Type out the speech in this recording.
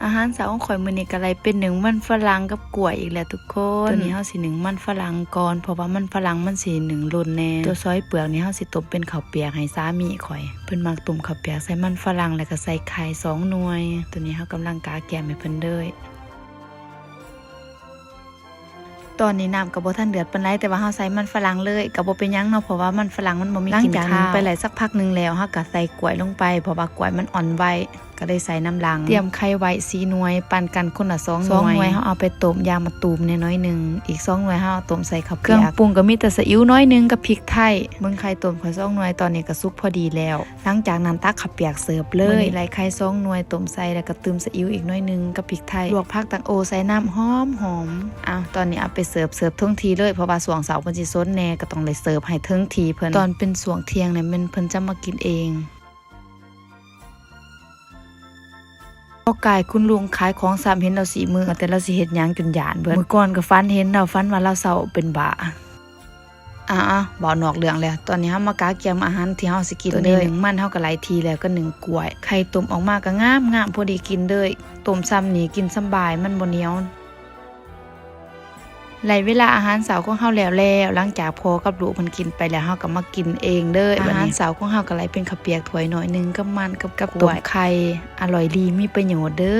ອາຫານເຊົ້າຂອງຂ້ອຍມື້ນີ້ກໍໄດ້ເປັນໜຶ້ງມັນຝຣັ່ງກັບກ້ວຍອີກແລ້ວທຸກຄົນ. ຕອນນີ້ເຮົາຊິໜຶ້ງມັນຝຣັ່ງກ່ອນ ເພາະວ່າມັນຝຣັ່ງມັນຊິໜຶ້ງຫຼົ່ນແດ່. ຕົວຊອຍເປືອກນີ້ເຮົາຊິຕົ້ມເປັນເຂົ້າປຽກໃຫ້ສາມີຂ້ອຍ. ເພິ່ນມັກຕົ້ມເຂົ້າປຽກໃສ່ມັນຝຣັ່ງ ແລ້ວກໍໃສ່ໄຂ່ສອງໜ່ວຍ. ຕອນນີ້ເຮົາກຳລັງກະແກ້ມໃຫ້ເພິ່ນເດີ. ຕອນນີ້ນ້ຳກໍບໍ່ທັນເດືອດປານໃດ ແຕ່ວ່າເຮົາໃສ່ມັນຝຣັ່ງເລີຍ ກໍບໍ່ເປັນຫຍັງເນາະ ເພາະວ່າມັນຝຣັ່ງມັນບໍ່ມີກິ່ນຄາວ. ຫຼັງຈາກໜຶ້ງໄປໄດ້ສັກພັກໜຶ່ງແລ້ວ ເຮົາກໍໃສ່ກ້ວຍລົງໄປ ເພາະວ່າກ້ວຍມັນອ່ອນໄວ ກໍເລີຍໃສ່ນຳຫຼັງ. ຕຽມໄຂ່ໄວ້ສີ່ໜ່ວຍ ປັນກັນຄົນລະສອງໜ່ວຍ. ສອງໜ່ວຍເຮົາເອົາໄປຕົ້ມຢາງມະຕູມແດ່ໜ້ອຍໜຶ່ງ ອີກສອງໜ່ວຍເຮົາເອົາຕົ້ມໃສ່ເຂົ້າປຽກ. ເຄື່ອງປຸງກໍມີແຕ່ຊີອິ້ວໜ້ອຍໜຶ່ງກັບພິກໄທ. ເບິ່ງໄຂ່ຕົ້ມຂ້ອຍສອງໜ່ວຍ ຕອນນີ້ກໍສຸກພໍດີແລ້ວ. ຫຼັງຈາກນັ້ນຕັກເຂົ້າປຽກເສີບເລີຍ. ມື້ນີ້ໄລ່ໄຂ່ສອງໜ່ວຍ ຕົ້ມໃສ່ ແລ້ວກໍຕື່ມຊີອິ້ວອີກໜ້ອຍໜຶ່ງກັບພິກໄທ. ລວກຜັກຕັງໂອໃສ່ນ້ຳຫອມໆ. ອ້າວ ຕອນນີ້ເອົາໄປເສີບ ເສີບເຖິງທີ່ເລີຍ ເພາະວ່າຊ່ວງເຊົ້າເພິ່ນຊິຊົນແດ່ ກໍຕ້ອງໄດ້ເສີບໃຫ້ເຖິງທີ່ເພິ່ນ. ຕອນເປັນຊ່ວງທ່ຽງນີ້ແມ່ນເພິ່ນຈະມາກິນເອງ. ພອກາຍຄຸນລຸງຂາຍຂອງຊຳ ເຫັນລາວຊີ້ມື ວ່າແຕ່ລາວຊິເຮັດຫຍັງຈົນຢ້ານເບິດ. ມື້ກ່ອນກໍຝັນເຫັນລາວ ຝັນວ່າລາວເຊົາເປັນບ້າ. ອາໆ ເວົ້ານອກເລື່ອງແລ້ວ. ຕອນນີ້ເຮົາມາກະກຽມອາຫານທີ່ເຮົາຊິກິນເລີຍ. ໜຶ້ງມັນເຮົາກໍໄລ່ທີ່ແລ້ວ ກໍໜຶ້ງກ້ວຍ. ໄຂ່ຕົ້ມອອກມາກໍງາມໆ ພໍດີກິນເລີຍ. ຕົ້ມຊຳນີ້ກິນສຳບາຍ ມັນບໍ່ໜຽວ. ໄດ້ເວລາອາຫານເຊົ້າຂອງເຮົາແລ້ວແລ້ວ. ຫຼັງຈາກພໍ່ກັບລູກເພິ່ນກິນໄປແລ້ວ ເຮົາກໍມາກິນເອງເລີຍ. ອາຫານເຊົ້າຂອງເຮົາກໍໄດ້ເປັນເຂົ້າປຽກຖ້ວຍໜ້ອຍໜຶ່ງກັບມັນ ກັບ ກັບຕົ້ມໄຂ່. ອາ ອະລ່ອຍດີ ມີປະໂຫຍດເດີ.